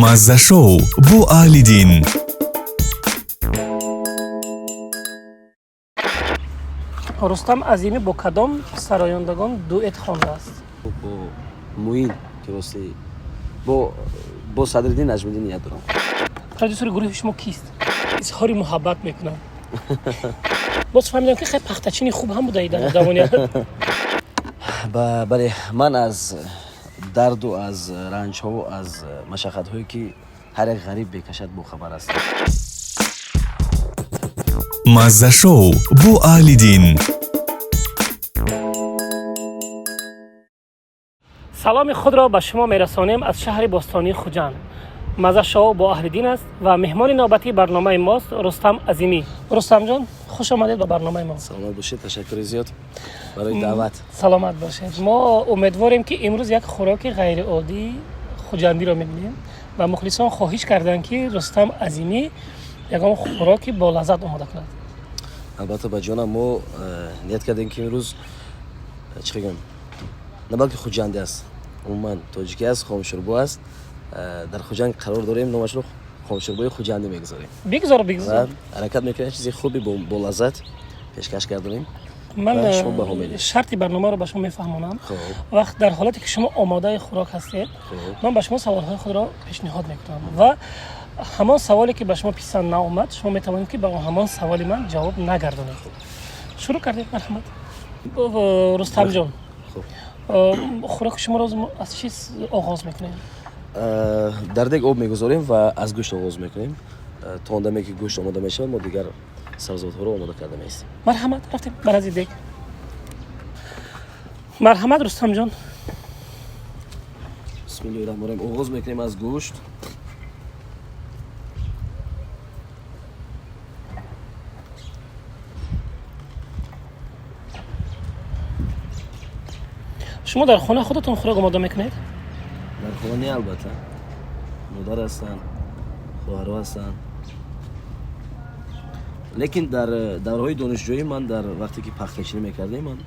Мазза-шоу бо Аҳлиддин. Рустам Азимӣ бо кадом сарояндагон дуэт хондааст? Бо Муин, ки рости бо Садриддин Наҷмиддин ният дорам. Продюсери гурӯҳи шумо кист? Изҳори муҳаббат мекунам. Боз фаҳмидам, ки хеле пахтачини хуб ҳам будаи дар давоният. Бале, ман аз дарду аз ранҷҳову аз машаққатҳое, ки ҳар як ғариб мекашад, бохабар ҳастам. Мазза-шоу бо Аҳлиддин. Саломи худро ба шумо мерасонем аз шаҳри бостонии Хуҷанд. Мазза-шоу бо Аҳлиддин аст ва меҳмони навбатии барномаи мост Рустам Азимӣ. Рустамҷон, хуш омадед ба барномаи мо. Саломат бошед, ташаккури зиёд барои даъват. Саломат бошед. Мо умедворем, ки имрӯз як хӯроки ғайриоддии хуҷандиро мебинем ва мухлисон хоҳиш карданд, ки Рустам Азимӣ ягон хӯроки болаззат омода кунад. Албатта, ба ҷонам, мо ният кардем, ки имрӯз чӣ бигӯям, на балки хуҷандӣ аст, умуман тоҷикӣ аст, хомшӯрбо аст. Дар Хуҷанд қарор дорем, номашро хомшӯрбои хуҷандӣ мегузорем. Бигзор, ва бигзор. Ҳаракат мекунем, чизи хуби бо лаззат пешкаш гардонем ман ва шумо баҳо медиҳед. Шарти барномаро ба шумо мефаҳмонам. Хуб. Вақт дар ҳолате ки шумо омодаи хӯрок ҳастед, ман ба шумо саволҳои худро пешниҳод мекунам ва ҳамон саволе, ки ба шумо писанд наомад, шумо метавонед, ки ба ҳамон саволи ман ҷавоб нагардонед. Шурӯъ кардем, марҳамат, Рустамҷон. Хуб. Хӯроки шуморо аз чиз оғоз мекунем? Дар дег об мегузорем ва аз гӯшт оғоз мекунем. То он даме ки гӯшт омода мешавад, мо дигар сабзавотҳоро омода карда меистем. Марҳамат, рафтем ба назди дег. Марҳамат, Рустамҷон. Бисмиллоҳи раҳмони раҳим, оғоз мекунем аз гӯшт. Шумо дар хона худатон хӯрок омода мекунед? Дар хона не, албатта, модар ҳастанд, хоҳарҳо ҳастанд, лекин дар давраҳои донишҷӯӣ ман дар вақте ки пахтачинӣ мекардем, ман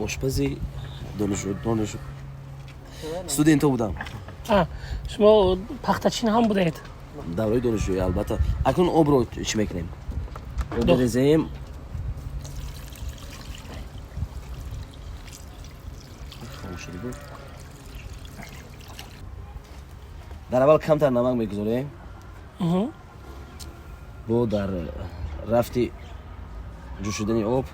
ошпази дониш студентҳо будам. Шумо пахтачин ҳам будаед? Давраи донишҷӯӣ, албатта. Акнун обро чӣ мекунем? Об мерезем. Хомӯш шуда буд. Дар аввал камтар намак мегузорем. Бо дар рафти ҷӯшидани об.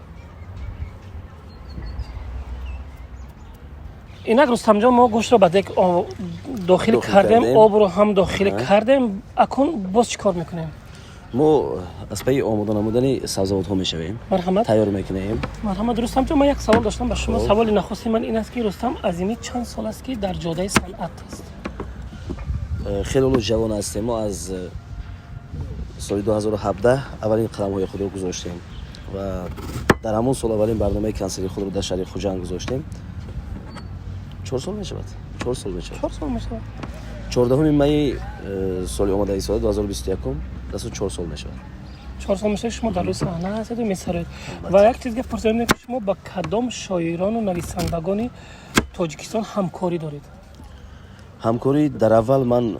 Инак, Рустамҷон, мо гӯштро ба дег дохил дохил кардем, кардем. Обро ҳам дохил кардем. Акун боз чӣ кор мекунем? Мо аз пайи омода намудани сабзавотҳо мешавем. Марҳамат. Тайёр мекунем. Марҳамат, Рустамҷон. Ман як савол доштам ба шумо. Хуб. Саволи нахусти ман ин аст, ки Рустам Азимӣ чанд сол аст, ки дар ҷодаи санъат аст? Хеле ҳоло ҷавон ҳастем. Мо аз соли 2017 аввалин қадамҳои худро гузоштем ва дар ҳамон сол аввалин барномаи консерти худро дар шаҳри Хуҷанд гузоштем. 4 сол мешавад, 4 сол мешавад. 4 сол мешавад. 14-уми майи соли омадаи соли 2021 расо 4 сол мешавад. 4 сол мешавад, шумо дар рӯи саҳна ҳастеду месароед. Ва як чиз гап пурсидам, ки шумо ба кадом шоирону нависандагони Тоҷикистон ҳамкорӣ доред? Ҳамкорӣ дар аввал ман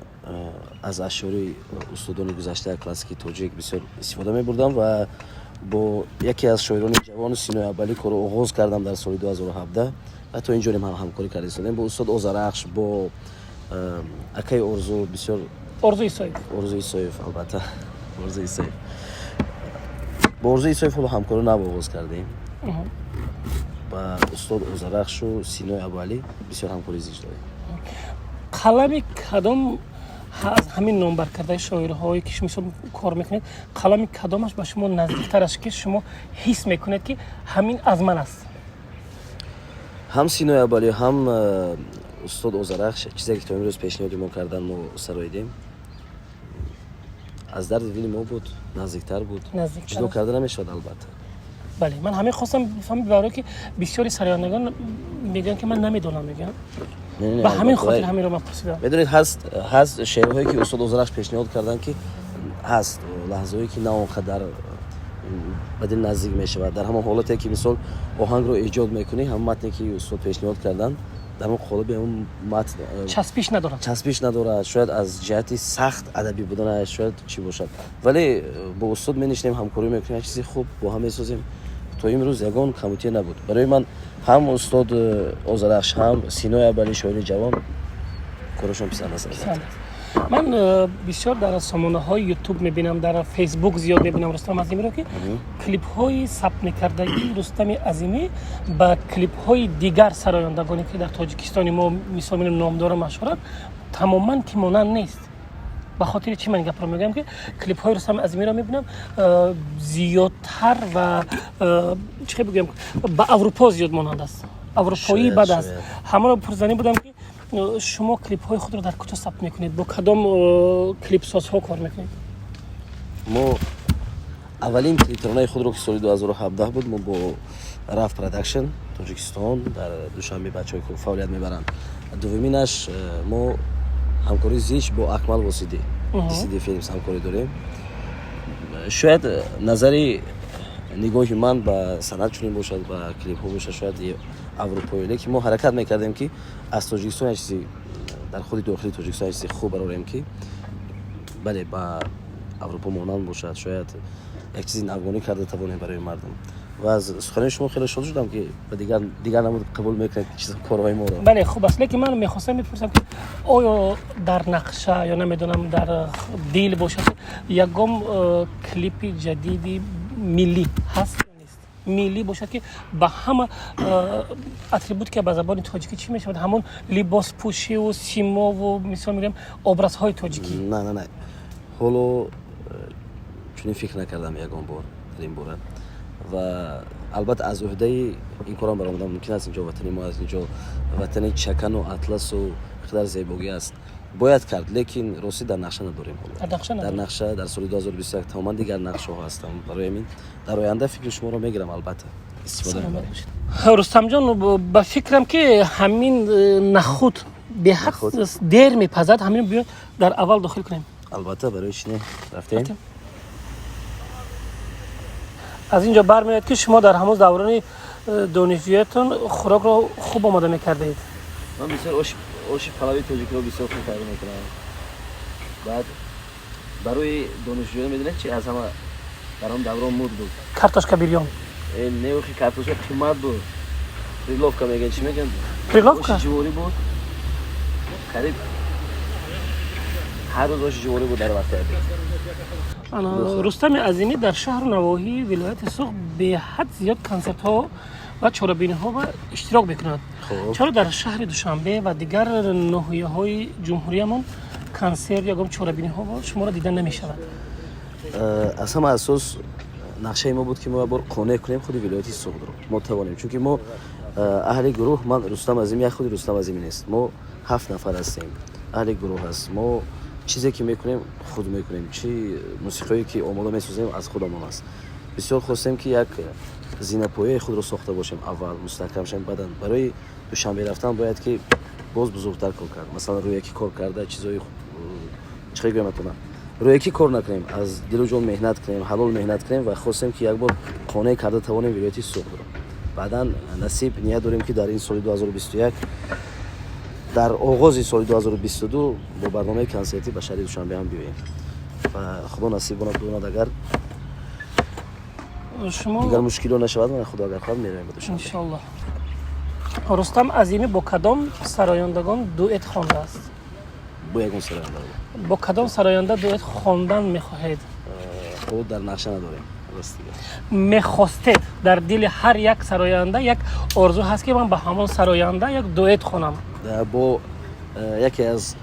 аз ашъори устодони гузашта, классики тоҷик бисёр истифода мебурдам ва бо яке аз шоирони ҷавону Синои Абалӣ корро оғоз кардам дар соли 2017 ва то ин ҷониб ҳам ҳамкорӣ карда истодем бо устод Озарахш, бо акаи Орзу бисёр. Орзу Исоев. Орзу Исоев, албатта, Орзу Исоев. Бо Орзу Исоев ҳоло ҳамкорӣ нав оғоз кардем. Ба устод Озарахшу Синои Абуалӣ бисёр ҳамкорӣ зич дорем. Қалами кадом аз ҳамин номбаркардаи шоирҳое, ки шумо мисол кор мекунед, қалами кадомаш ба шумо наздиктар аст, ки шумо ҳис мекунед, ки ҳамин аз ман аст? Ҳам Синои Абуалӣ, ҳам устод Озарахш, чизе ки то имрӯз пешниҳоди мо кардан, мо сароидем, аз дарди дили мо буд, наздиктар буд. Наздиктар ҷудо аст. карда намешавад, албатта. Бале, ман ҳамин хостам бифаҳмам, барое ки бисёри сарояндагон мегӯянд, ки ман намедонам, мегӯянд. Не, не, Ба ҳамин албатта. хотир ҳаминро ман пурсидам. Медонед, ҳаст шеърҳое, ки устод Озарахш пешниҳод карданд, ки ҳаст лаҳзаҳое, ки на он қадар ба дил наздик мешавад. Дар ҳамон ҳолате ки мисол оҳангро эҷод мекунӣ, ҳам матне, ки устод пешниҳод карданд. Дар он қолаби он матн часпиш надорад. Часпиш надорад, шояд аз ҷиҳати сахт адабӣ буданаш, шояд чӣ бошад, вале бо устод менишинем, ҳамкорӣ мекунем, як чизи хуб бо ҳам месозем. То имрӯз ягон камутие набуд барои ман. Ҳам устод Озарахш, ҳам Синои Абали, шоири ҷавон, корашон писанд аст. Писанд аст. Ман бисёр дар сомонаҳои Ютуб мебинам, дар Фейсбук зиёд мебинам Рустам Азимиро, ки клипҳои сабт мекардагии Рустами Азимӣ ба клипҳои дигар сарояндагоне, ки дар Тоҷикистони мо, мисол мебинем, номдору машҳуранд, тамоман ки монанд нест. Ба хотири чӣ ман ин гапро мегӯям, ки клипҳои Рустами Азимиро мебинам, зиёдтар ва чӣ хел бигӯям, ба Аврупо зиёд монанд аст, аврупоӣ бад аст. Ҳамаро пурзанӣ будам, ки шумо клипҳои худро дар куҷо сабт мекунед, бо кадом клипсозҳо кор мекунед? Мо аввалин клиптаронаи худро, ки соли 2017 буд, мо бо Раф Продакшн, Тоҷикистон, дар Душанбе бачаҳое ки фаъолият мебаранд. Дуввуминаш мо ҳамкории зич бо Акмал Восидӣ, DCD Films, ҳамкорӣ дорем. Шояд назари нигоҳи ман ба санъат чунин бошад, ба клипҳо бошад, шояд аврупоӣ, лекин мо ҳаракат мекардем, ки аз Тоҷикистон як чизи, дар худи дохили Тоҷикистон як чизи хуб барорем, ки бале, ба Аврупо монанд бошад, шояд як чизи навгонӣ карда тавонем барои мардум. Ва аз суханои шумо хеле шод шудам, ки ба дигар намуд қабул мекунед чиз корҳои моро. Бале, хуб аст, лекин ман мехостам бипурсам, ки оё дар нақша ё намедонам, дар дил бошад, ягон клипи ҷадиди миллӣ ҳаст ё нест? Миллӣ бошад, ки ба ҳама атрибут, ки ба забони тоҷикӣ чӣ мешавад, ҳамон либоспӯшиву симову, мисол мегӯям, образҳои тоҷикӣ. На, на, на, ҳоло чунин фикр накардам ягон бор дар ин бора. Ва албатта, аз уҳдаи ин корам баромадан мумкин аст. Инҷо ватани мо аст, инҷо ватани чакану атласу қадар зебогӣ аст, бояд кард, лекин ростӣ дар нақша надорем ҳоло. Дар нақша дар надорем. Нақша дар соли 2021 тамоман дигар нақшаҳо ҳастам. Барои ҳамин дар оянда фикри шуморо мегирам, албатта, истифода Саломат мебарем. бошед, Рустамҷон. Ба фикрам, ки ҳамин нахуд беҳад Нахуд. дер мепазад. Ҳамин биё, дар аввал дохил кунем. Албатта, барои чӣ не? Рафтем. Рафтем. Аз ин ҷо бармеояд, ки шумо дар ҳамон даврони донишҷӯятон хӯрокро хуб омода мекардаед. Ман бисёр оши палави тоҷикиро бисёр хуб тайёр мекунам. Баъд барои донишҷӯён, медонед, чи аз ҳама дар он даврон муд буд? Картошка бирён. Не, охи, картошка қимат буд. Перловка мегӯян, чӣ мегӯян? Перловка? Оши ҷуворӣ буд. Қариб ҳар рӯз оши ҷуворӣ буд дар вақти обед. Ана, Рустами Азимӣ дар шаҳру навоҳии вилояти Суғд беҳад зиёд консертҳо ва чорабиниҳо ва иштирок мекунад. Чаро дар шаҳри Душанбе ва дигар ноҳияҳои ҷумҳуриямон консерт ягон чорабиниҳо шуморо дида намешавад? Аз ҳама асос, нақшаи мо буд, ки мо як бор қонеъ кунем худи вилояти Суғдро, мо тавонем, чунки мо аҳли гурӯҳ, ман Рустам Азимӣ, як худи Рустам Азимӣ нест, мо ҳафт нафар ҳастем, аҳли гурӯҳ аст. Мо чизе ки мекунем, худ мекунем, чи мусиқиҳое ки омода месозем, аз худамон аст. Бисёр хостем, ки як зинапояи худро сохта бошем, аввал мустаҳкам шавем, баъдан барои Душанбе рафтан бояд ки боз бузургтар кор кард. Масалан, рӯякӣ кор карда, чизҳои, чӣ хел гӯям, атона, рӯякӣ кор накунем, аз дилу ҷон меҳнат кунем, ҳалол меҳнат кунем. Ва хостем, ки як бор қонеъ карда тавонем вилояти Суғдро. Баъдан насиб, ният дорем, ки дар ин соли 2021, дар оғози соли 2022 бо барномаи консертӣ ба шаҳри Душанбе ҳам биёем. Ва Худо насиб донад, агар шумо дигар мушкило нашавад, мана, Худо агар хоҳад, меравем ба Душанбе. Иншоаллоҳ. Рустам Азимӣ бо кадом сарояндагон дуэт хондааст? Бо ягон сароянда. Бо кадом сароянда дуэт хондан мехоҳед? Ҳоло дар нақша надорем, ростига. Мехостед? Дар дили ҳар як сароянда як орзу ҳаст, ки ман ба ҳамон сароянда як дуэт хонам. Бо яке аз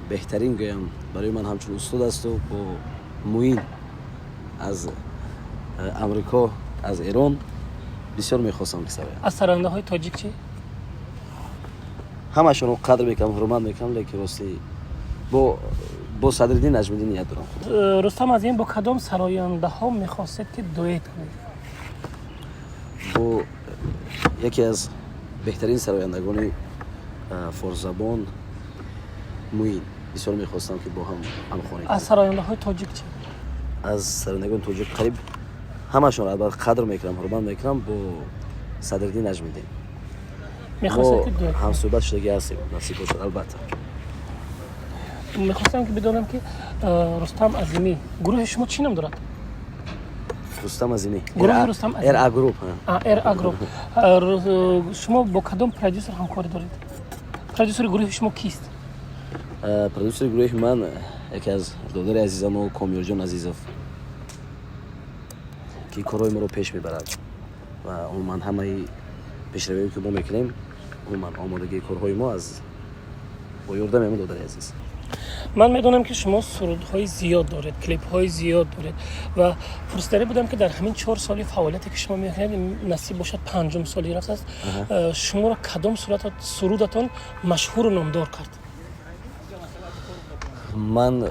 беҳтарин, гӯям, барои ман ҳамчун устод асту, бо Муин аз Амрико, аз Эрон бисёр мехостам, ки сароям. Аз сарояндаҳои тоҷик чӣ? Ҳамашонро қадр мекунам, ҳурмат мекунам, лекин рости бо Садриддин Наҷмиддин ният дорам. Рустам Азимӣ бо кадом сарояндаҳо мехостед, ки дуэт кунед? Бо яке аз беҳтарин сарояндагони форсзабон Муин бисёр мехостам, ки бо ҳам ҳамхонӣ. Аз сарояндаҳои тоҷик чӣ? Аз сарояндагони тоҷик қариб ҳамашонро, албатта, қадр мекунам, ҳурмат мекунам, бо Садриддин Наҷмиддин. Мехостед ки дуэт ҳамсӯҳбат шудагӣ ҳастем, насиб бошад, албатта. Мехостам ки бидонам, ки Рустам Азимӣ, гурӯҳи шумо чӣ ном дорад? Рустам Азимӣ. Гурӯҳи Рустам Азимӣ. РА Групп. РА Групп. Шумо бо кадом продюсер ҳамкорӣ доред? Продюсери гурӯҳи шумо кист? Продюсери гурӯҳи ман яке аз додари азизамо, Комёрҷон Азизов, ки корҳои моро пеш мебарад ва умуман ҳамаи пешравиҳое, ки мо мекунем, умуман омодагии корҳои мо аз бо ёрдами ҳамин додари азиз. Ман медонам, ки шумо сурудҳои зиёд доред, клипҳои зиёд доред ва пурсиданӣ будам, ки дар ҳамин 4 соли фаъолияте, ки шумо мекунед, насиб бошад, панҷум соли рафтааст, шуморо кадом сурудатон машҳуру номдор кард? Ман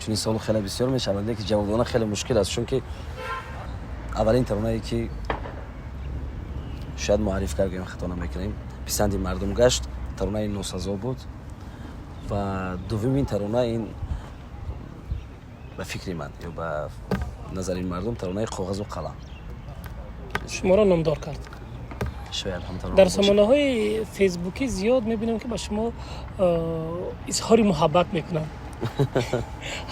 чунин савол хеле бисёр мешавад, лекин ҷавоб додан хеле мушкил аст, чунки аввалин таронае, ки шояд муарриф кардем, хато намекунем, писанди мардум гашт, таронаи «Носазо» буд ва дуввумин тарона ин, ба фикри ман ё ба назари мардум, таронаи «Коғазу қалам». Шуморо номдор кард. Шояд ҳам тарона Дар бошад. сомонаҳои фейсбукӣ зиёд мебинем, ки ба шумо изҳори муҳаббат мекунанд.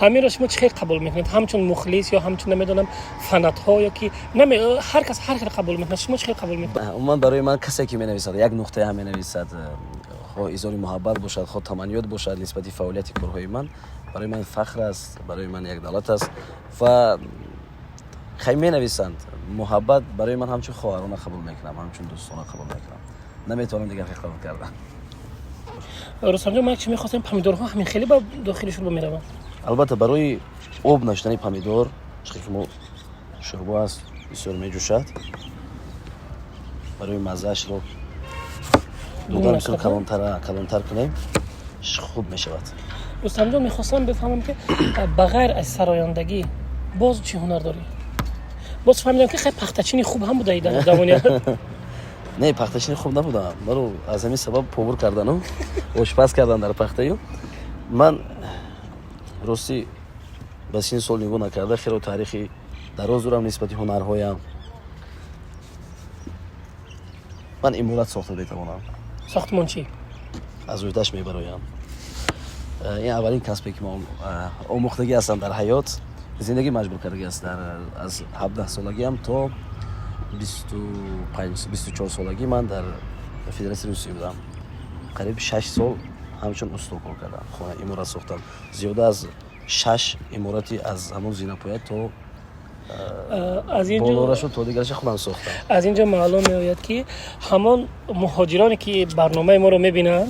Ҳаминро шумо чӣ хел қабул мекунед? Ҳамчун мухлис ё ҳамчун, намедонам, фанатҳо ё ки ҳар кас ҳар хел қабул мекунад. Шумо чӣ хел қабул мекунед? Умуман, барои ман касе, ки менависад, як нуқтае ҳам менависад, хоҳ изҳори муҳаббат бошад, хоҳ таманниёт бошад нисбати фаъолияти корҳои ман, барои ман фахр аст, барои ман як давлат аст. Ва хай, менависанд, муҳаббат барои ман ҳамчун хоҳарона қабул мекунам, ҳамчун дӯстона қабул мекунам, наметавонам дигар хел қабул кардан. Рустамҷон, ман чӣ мехостем, помидорҳо ҳамин хеле ба дохили шӯрбо мераванд? Албатта, барои об нашудани помидор, чӣ ки мо шӯрбо аст, бисёр меҷӯшад, барои маззаашро додан бисёр калонтар кунем, хуб мешавад. Рустамҷон, мехостам бифаҳмам, ки ба ғайр аз сарояндагӣ боз чӣ ҳунар дорӣ? Боз фаҳмидам, ки хеле пахтачини хуб ҳам будаи дар давоният. Не, пахтачини хуб набудам. Маро аз ҳамин сабаб повар кардану ошпаз кардан дар пахтаю. Ман ростӣ ба сини сол нигоҳ накарда, хело таърихи дароз дорам нисбати ҳунарҳоям. Ман иморат сохта метавонам. Сохтмончӣ. Аз уҳдаш мебароям. Ин аввалин касбе, ки ма омӯхтагӣ ҳастам дар ҳаёт, зиндагӣ маҷбур кардагӣ аст. Аз 17 солагиам то 24 солагӣ ман дар Федератсияи Русия будам. Қариб 6 сол ҳамчун усто кор кардам, хона, иморат сохтам, зиёда аз шаш иморати, аз ҳамон зинапоя то болорашу то дигараша худам сохтам. Аз ин ҷо маълум меояд, ки ҳамон муҳоҷироне, ки барномаи моро мебинанд,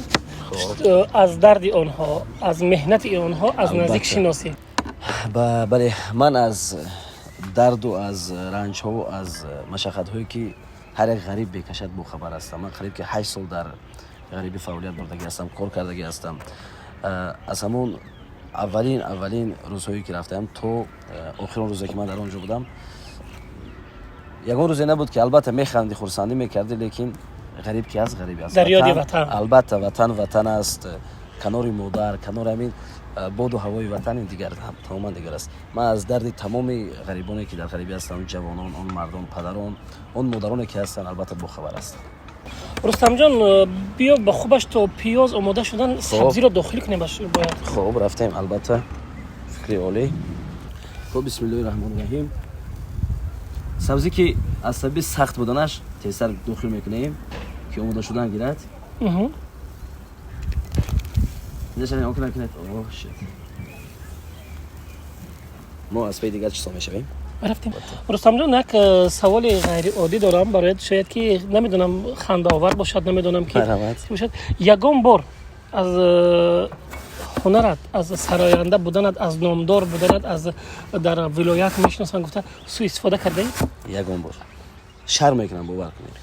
аз дарди онҳо, аз меҳнати онҳо аз наздик шиносед. Бале, ман аз дарду аз ранҷҳову аз машаққатҳое, ки ҳар як ғариб мекашад, бохабар ҳастам. Ман қариб ки 8 сол дар ғарибӣ фаъолият бурдагӣ ҳастам, кор кардагӣ ҳастам. Аз ҳамон аввалин рӯзҳое, ки рафтаам, то охирон рӯзе, ки ман дар он ҷо будам, ягон рӯзе набуд, ки албатта механди, хурсандӣ мекардӣ, лекин ғариб ки аст, ғариб аст. Дар ёди ватан. Албатта, ватан ватан аст. Канори модар, канори ҳамин боду ҳавои ватан дигар, тамоман дигар аст. Ман аз дарди тамоми ғарибоне, ки дар ғарибӣ ҳастанд, ҷавонон, он мардон, падарон, он модароне, ки ҳастанд, албатта, бохабар ҳастам. Рустамҷон, биё, ба хубаш то пиёз омода шудан сабзиро дохил кунем бояд. Хуб, рафтем, албатта, фикри олӣ. Хуб, бисмиллоҳи раҳмони раҳим. Сабзӣ, ки аз сабаби сахт буданаш, тезтар дохил мекунем, ки омода шудан гирад. Накунед. Мо аз паи дигар чизҳо мешавем. Рафтем. Рустамҷон, як саволи ғайриоддӣ дорам бароят, шояд ки, намедонам, хандаовар бошад, намедонам, ки бошад. Ягон бор аз ҳунарат, аз сароянда буданат, аз номдор буданат, аз дар вилоят мешиносанд гуфта, суистифода кардаӣ? Ягон бор. Шарм мекунам, бовар кунед.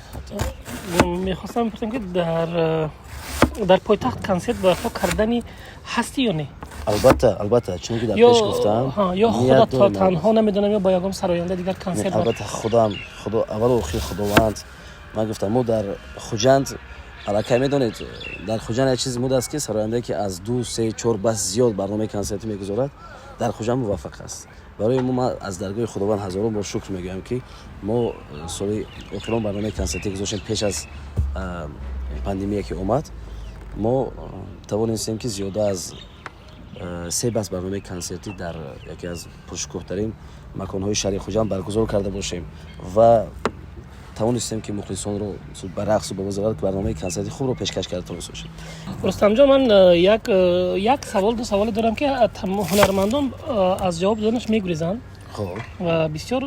Мехостам бипурсам, ки дар пойтахт консерт барпо кардани ҳастӣ ё не? Албатта, албатта, чунки дар пеш гуфтам. Ё худат танҳо, намедонам, ё бо ягон сароянда дигар консерт? Албатта, худам. Худо аввалу охир, Худованд. Ман гуфтам, мо дар Хуҷанд аллакай медонед, дар Хуҷанд як чиз муд аст, ки сарояндае, ки аз ду, се, чор бас зиёд барномаи консертӣ мегузорад. Дар Хуҷанд муваффақ аст. Барои мо, ман аз даргоҳи Худованд ҳазорон бор шукр мегӯям, ки мо соли охирон барномаи консертӣ гузоштем. Пеш аз пандемия ки омад, мо тавонистем, ки зиёда аз се баст барномаи консертӣ дар яке аз пуршукӯҳтарин маконҳои шаҳри Хуҷанд баргузор карда бошем ва тавонистем, ки мухлисонро ба рақсу ба бозавар барномаи консерти хубро пешкаш карда тавониста бошем. Рустамҷон, ман як савол, ду саволе дорам, ки ҳунармандон аз ҷавоб доданаш мегурезанд ва бисёр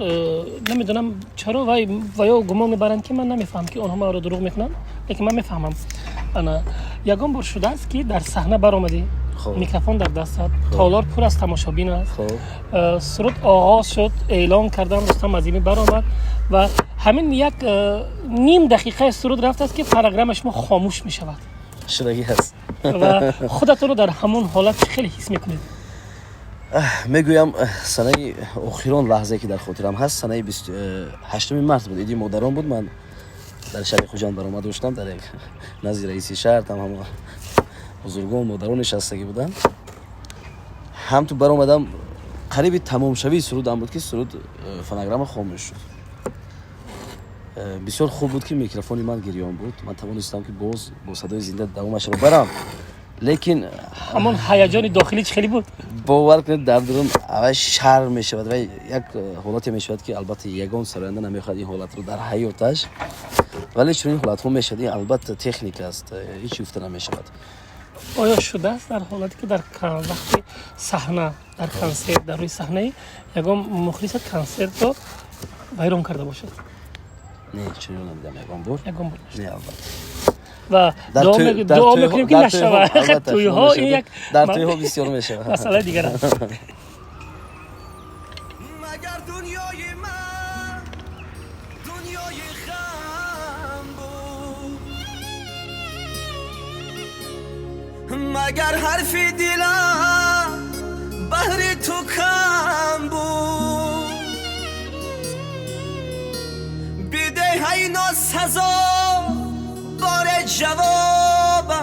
намедонам чаро, ва ё гумон мебаранд, ки ман намефаҳмам, ки онҳо маро дурӯғ мекунанд, лекин ман мефаҳмам. Ана, ягон бор шудааст, ки дар саҳна баромадӣ, микрофон дар дастат, толор пур аз тамошобин аст, суруд оғоз шуд, эълон кардам, Рустам Азимӣ баромад, ва ҳамин як ним дақиқаи суруд рафтааст, ки фонограмма шумо хомӯш мешавад? Шудагӣ ҳаст. Ва худатонро дар ҳамон ҳолат чӣ хеле ҳис мекунед? Мегӯям, санаи охирон лаҳзае, ки дар хотирам ҳаст, санаи 8-уми март буд, иди модарон буд. Ман дар шаҳри Хуҷанд баромад доштам, дар як назди раиси шаҳр там ҳама бузургон, модарон нишастагӣ буданд. Ҳам ту баромадам, қариби тамомшавии сурудам буд, ки суруд, фонограмма хомӯш шуд. Бисёр хуб буд, ки микрофони ман гирён буд, ман тавонистам, ки боз бо садои зинда давомашро барам, лекин ҳамон ҳаяҷони дохилӣ чӣ хеле буд? Бовар кунед, дар дурун аввал шарм мешавад ва як ҳолате мешавад, ки албатта ягон сароянда намехоҳад ин ҳолатро дар ҳаёташ, вале чунин ҳолатҳо мешавад. Ин албатта техника аст, ҳеҷ гуфта намешавад. Оё шудааст дар ҳолате, ки дар вақти саҳна, дар консерт, дар рӯи саҳнаи ягон мухлисат консертро вайрон карда бошад? Не, чунин надидам ягон бор. Ягон бор? Не, албатта. Ва дуо мекунем, ки нашавад. Тӯйҳо ин як дар тӯйҳо бисёр мешавад. Масъалаи дигар аст. Магар дунёи ман дунёи ғам буд, магар ҳарфи дилам баҳри ту кам буд? Бидеҳ ай носазо бори ҷавобам,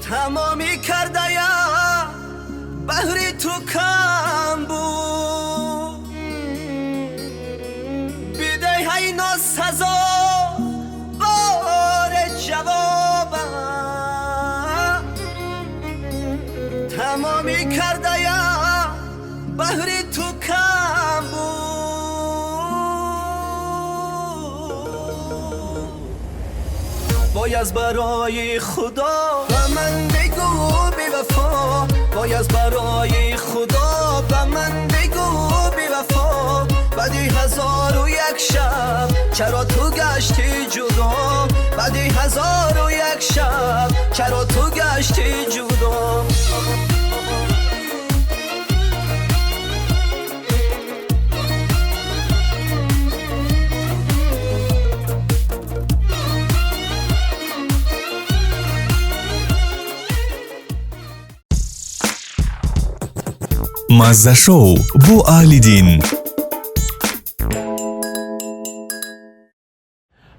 тамомӣ кардаям баҳри ту кам буд. Бидеҳ ай носазо бори ҷавобам, тамомӣ кардаям баҳри ту кам буд. Бояд барои Худо ба ман бигӯ бевафо, бояд барои Худо ба ман бигӯ бевафо, баъди 1001 шаб чаро ту гаштӣ ҷудо, баъди 1001 шаб чаро ту гаштӣ ҷудо. Мазза-шоу бо Аҳлиддин.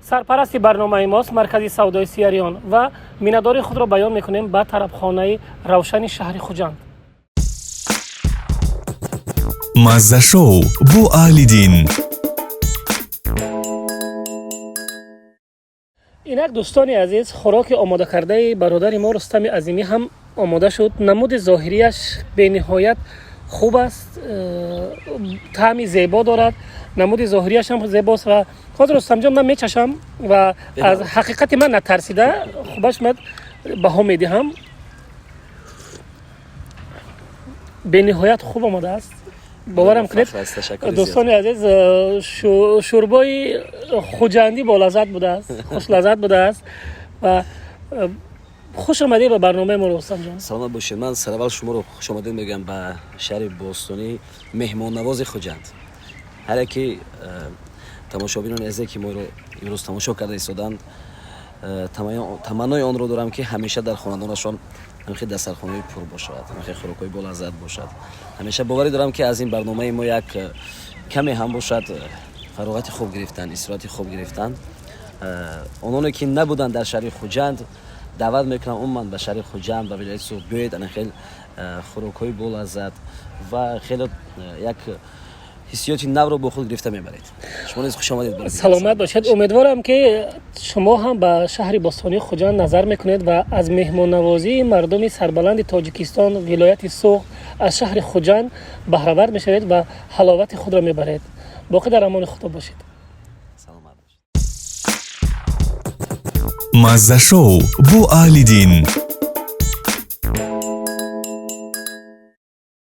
Сарпарасти барномаи мост маркази савдои Сияриён ва миннатдории худро баён мекунем ба тарабхонаи Равшани шаҳри Хуҷанд. Мазза-шоу бо Аҳлиддин. Инак, дӯстони азиз, хӯроки омодакардаи бародари мо Рустами Азимӣ ҳам омода шуд. Намуди зоҳирияш бениҳоят хуб аст, таъми зебо дорад, намуди зоҳирияш ҳам зебост. Ва ҳозир, Рустамҷон, ман мечашам ва аз ҳақиқати ман натарсида хубаш ман баҳо медиҳам. Бениҳоят хуб омадааст, боварам кунед, дӯстони азиз, шӯрбои хуҷандӣ болаззат будааст, хушлаззат будааст. Ва хуш омадед ба барномаи мо, Рустамҷон. Саломат бошед. Ман сараввал шуморо хушомадед мегӯям ба шаҳри бостонӣ, меҳмоннавози Хуҷанд. Ҳар яке тамошобинони азизе, ки моро имрӯз тамошо карда истоданд, таманнои онро дорам, ки ҳамеша дар хонадонашон ҳамихел дастархонаҳои пур бошад, ҳамихел хӯрокҳои болаззат бошад. Ҳамеша боварӣ дорам, ки аз ин барномаи мо як каме ҳам бошад, фароғати хуб гирифтан, истироҳати хуб гирифтан. Ононе, ки набуданд дар шаҳри Хуҷанд, Даъват мекунам умуман ба шаҳри Хуҷанд, ба вилояти Суғд биёед, ана хел хӯрокҳои болаззат ва хеле як ҳиссиёти навро бо худ гирифта мебаред. Шумо низ хуш омадед. Саломат бошед. Умедворам, ки шумо ҳам ба шаҳри бостонии Хуҷанд назар мекунед ва аз меҳмоннавозии мардуми сарбаланди Тоҷикистон, вилояти Суғд, аз шаҳри Хуҷанд баҳравар мешавед ва ҳаловати худро мебаред. Боқӣ дар амони Худо бошед. Саломат бошед. Мазза шоу бо Аҳлиддин.